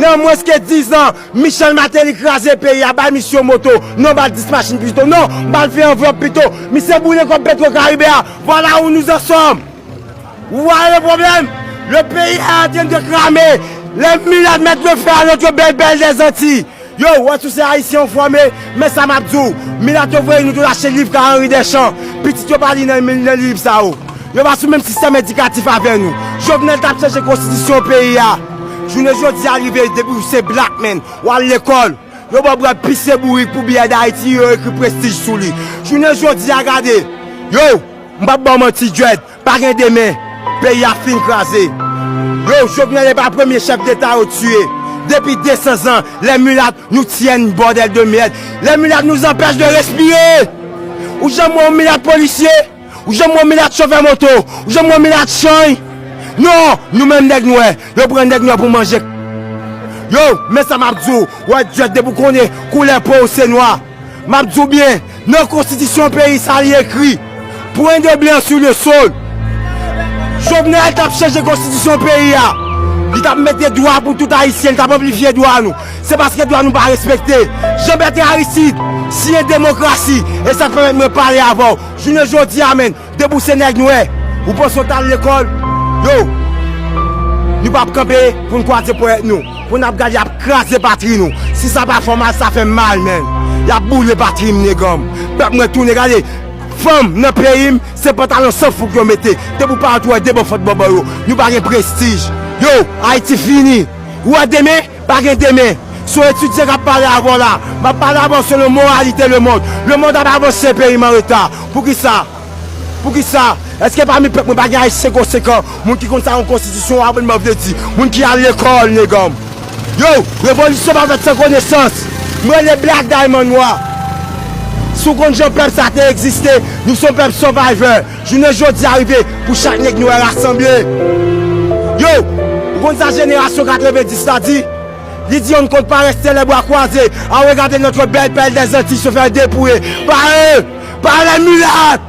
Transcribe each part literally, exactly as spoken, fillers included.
Nan mwens ke diz an, Michel Martelly kraze peyi a, bay misye moto. Non, ba l dis machin pito. Non, ba l fè anvlòp pito. Misye boule kòb Petro Caribe a. Voilà où nous en sommes. Vous voyez le problème? Le pays est en train de cramer. Les mulatts mettent le feu à notre belle, belle des Antilles. Yo, wè, si w se Ayisyen, w fòme, men sa m ap di w. Milat yo voye nou tout achte liv ka Henri Deschamps. Pitit yo pa li nan, nan liv sa yo. Yo pa sou menm sistèm edikatif avè nou. Jovenel t ap chanje konstitisyon peyi a. Jounen jodi a rive, depi w se black man, w al lekòl, yo ba w bwè pise bourik pou biyè Dayiti, yo ekri prestij sou li. Jounen jodi a, gade, yo, m p ap ba w manti, Dread, pa gen demen. Peyi a fin kraze. Yo, Jovenel e pa premye chèf deta yo tiye. Depi de san zan, les mulates nous tiennent, bordel de merde. Les mulates nous empêchent de respirer. Ou janm wè yon milat polisye? Ou janm wè yon milat chofè moto? Ou janm wè yon milat chany? Non, nou menm nèg nwè, yo pran nèg nwè pou manje. Yo, men sa m ap di w, wè, Dread, depi w konnen koulè po w se nwa. M ap di w byen, nan konstitisyon peyi sa li ekri, point de blanc sur le sol. Jovenel t ap chanje konstitisyon peyi a. Li t ap mete dwa pou tout Ayisyen, li t ap anplifye dwa nou. Se paske dwa nou pa respekte. Jean Bertrand Aristide siyen demokrasi, e sa k pèmèt mwen pale avè w. Jounen jodi a, menn, depi w se nèg nwè, ou panse w t al lekòl? Yo, nou p ap kanpe pou n kwaze ponyèt nou, pou n ap gade y ap kraze patri nou. Si sa pa fè w mal, sa fè m mal, menn. Y ap boule patri m, neganm. Pèp mwen tounen, gade, fanm nan peyi m, se pantalon san fouk yo mete. Depi w parèt, ou wè de bò fòt bòbò yo. Nou pa gen prestij. Yo, Ayiti fini. Ou wè demen? Pa gen demen. Se yon etidyan k ap pale avè w la. M ap pale avè w selon moralite lemonn. Lemonn ap avanse, peyi m an reta. Poukisa? Poukisa? Èske pami pèp mwen pa gen Ayisyen konsekan? Moun ki konn sa yon konstitisyon, aprann mwen vle di. Moun ki al lekòl, neganm. Yo, revolisyon pa fèt san konesans. Mwen rele Black Diamond Nwa. Si w konn jan pèp sa te egziste, nou se yon pèp survivor. Jounen jodi a rive pou chak nèg nou wè rasanble. Yo, ou konn sa jenerasyon katrevenndis la di? Li di on ne compte pas rester les bras croisés à regarder notre belle perle des Antilles se faire dépouiller par eux, par les mulates.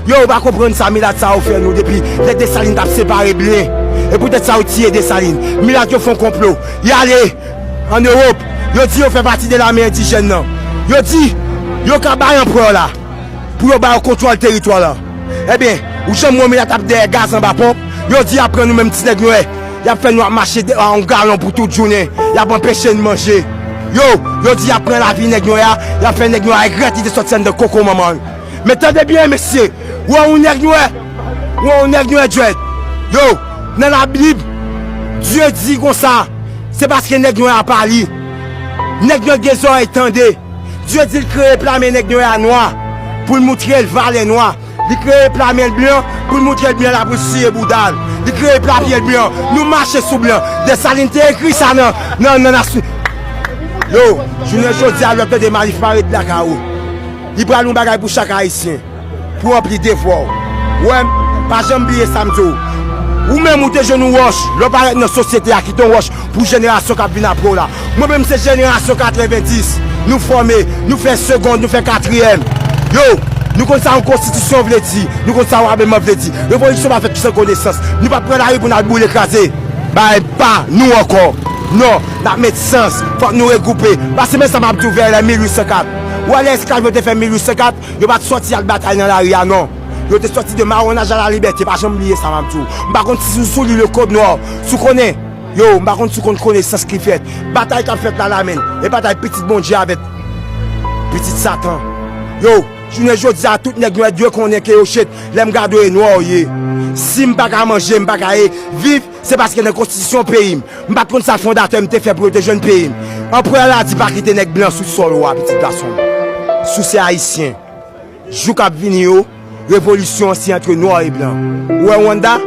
Yo, ou pa konprann sa milat sa yo fè nou depi lè Desalin t ap separe blen. E poutèt sa yo tiye Desalin. Milat yo fè yon konplo. Y ale ann Ewòp. Yo di yo fè pati de lame endijèn nan. Yo di yo ka bay anperè la pou yo ba yo kontwòl teritwa la. Ebyen, ou janm wè milat ap dèyè gaz anba ponp? Yo di y ap pran nou menm ti nèg nwè, y ap fè nou ap mache de- a yon galon pou tout jounen, y ap anpeche n manje. Yo, yo di y ap pran lavi nèg nwè a, y ap fè nèg nwè a regrèt li te sòti anndan koko manman l. Men tande byen, mesye, ou wè yon nèg nwè, ou wè yon nèg nwè Dread. Yo, nan Labib, Dye di konsa, se paske nèg nwè a pa li. Nèg nwè gen zòrèy tande. Dye di l kreye pla men nèg nwè a nwa pou l moutre l valè nwa. Li kreye pla men l blan pou l moutre l blan la pou l siye bouda l. Li kreye pla pye l blan. Nou mache sou blan. Desalin te ekri sa nan, nan, nan nasyon. Yo, jounen jodi a, lè w tande Malif pa ret lakay ou. Li pral yon bagay pou chak Ayisyen. Pou ranpli devwa w. Ou wè m, pa janm bliye sa m di w. Ou menm ou te jwenn yon wòch, lè w parèt nan sosyete a, kite yon wòch pou jenerasyon k ap vin apre w la. Mwen menm se jenerasyon katrevenndis. Nou fòme, nou fè segond, nou fè katriyèm. Yo, nou konn sa yon konstitisyon vle di, nou konn sa yon abèman vle di. Revolisyon pa fèt san konesans. Nou p ap pran lari pou n al boule kraze bagay pa nou ankò. Non, n ap met sans, fòk nou regwoupe. Paske men sa m ap di w, vè lè mil uit san kat. Ou wè lè esklav yo te fè mil uit san kat, yo pa t sòti al batay nan lari a, non. Yo te sòti de mawonaj a la libète, pa janm bliye sa m ap di w. M pa konn si w sou li le kod nwa, si w konnen, yo, m pa konn si w konn konesans ki fèt. Batay k ap fèt la la, menn, e batay pitit Bondye avèk pitit Satan. Yo, jounen jodi a, tout nèg nwè dwe konnen ke yo chet, lè m gade w e nwa w ye. Si m pa ka manje, m pa ka e viv, se paske nan konstitisyon peyi m, m pa t konn sa fondatè m te fè pou yo te jwenn peyi m. Anperè la di pa kite nèg blan sou sòl ou a, pitit gason m. Si w se Ayisyen, jou k ap vini yo, revolisyon an se antre nwa e blan. Ou wè Rwanda?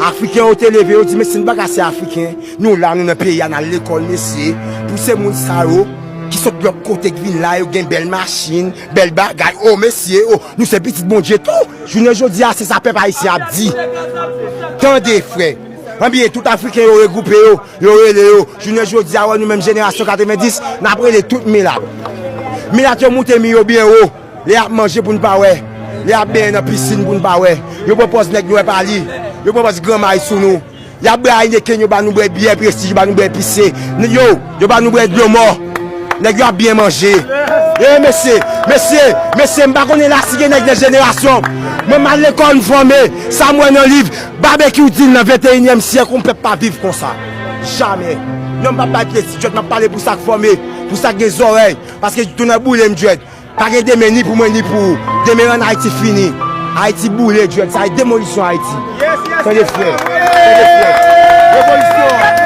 Afriken yo te leve, yo di, "Mesye, nou pa ka se Afriken. Nou la, nou nan peyi a, n al lekòl, mesye." Pou se moun sa yo, ki sot lòt kote, k vin la, yo gen bèl machin, bèl bagay. O, mesye, o, nou se pitit Bondye tou. Jounen jodi a, se sa pèp ayisyen ap di. Tande, frè. Anbyen, tout Afriken yo regwoupe yo, yo rele yo. Jounen jodi a, wè nou menm jenerasyon katrevenndis, n ap rele tout milat. Milat yo moute mi yo byen wo. Lè y ap manje pou n pa wè. Lè y ap benyen nan pisin pou n pa wè. Yo pran pòz nèg nwè pa li. Yo pran pòz granmay sou nou. Y ap bwè Heineken, yo ba nou bwè byè Prestige, yo ba nou bwè epise. Yo, yo ba nou bwè dlo mò. Nèg yo ap byen manje. E mesye, mesye, mesye, m pa konnen la si gen nèg nan jenerasyon. Mwen m al lekòl, m fòme. Sa m wè nan liv, Babekyou di l nan venteyinyèm syèk, yon pèp pa viv konsa. Jamè. Non, m p ap bay pyè ti djòt, m ap pale pou sa k fòme, pou sa k gen zòrèy. Paske tounen boule m djòt. Pa gen demen ni pou mwen ni pou ou. Demen rann Ayiti fini. Ayiti boule djòt. Sa e demolisyon Ayiti. Tande frè. Tande frè. Revolisyon.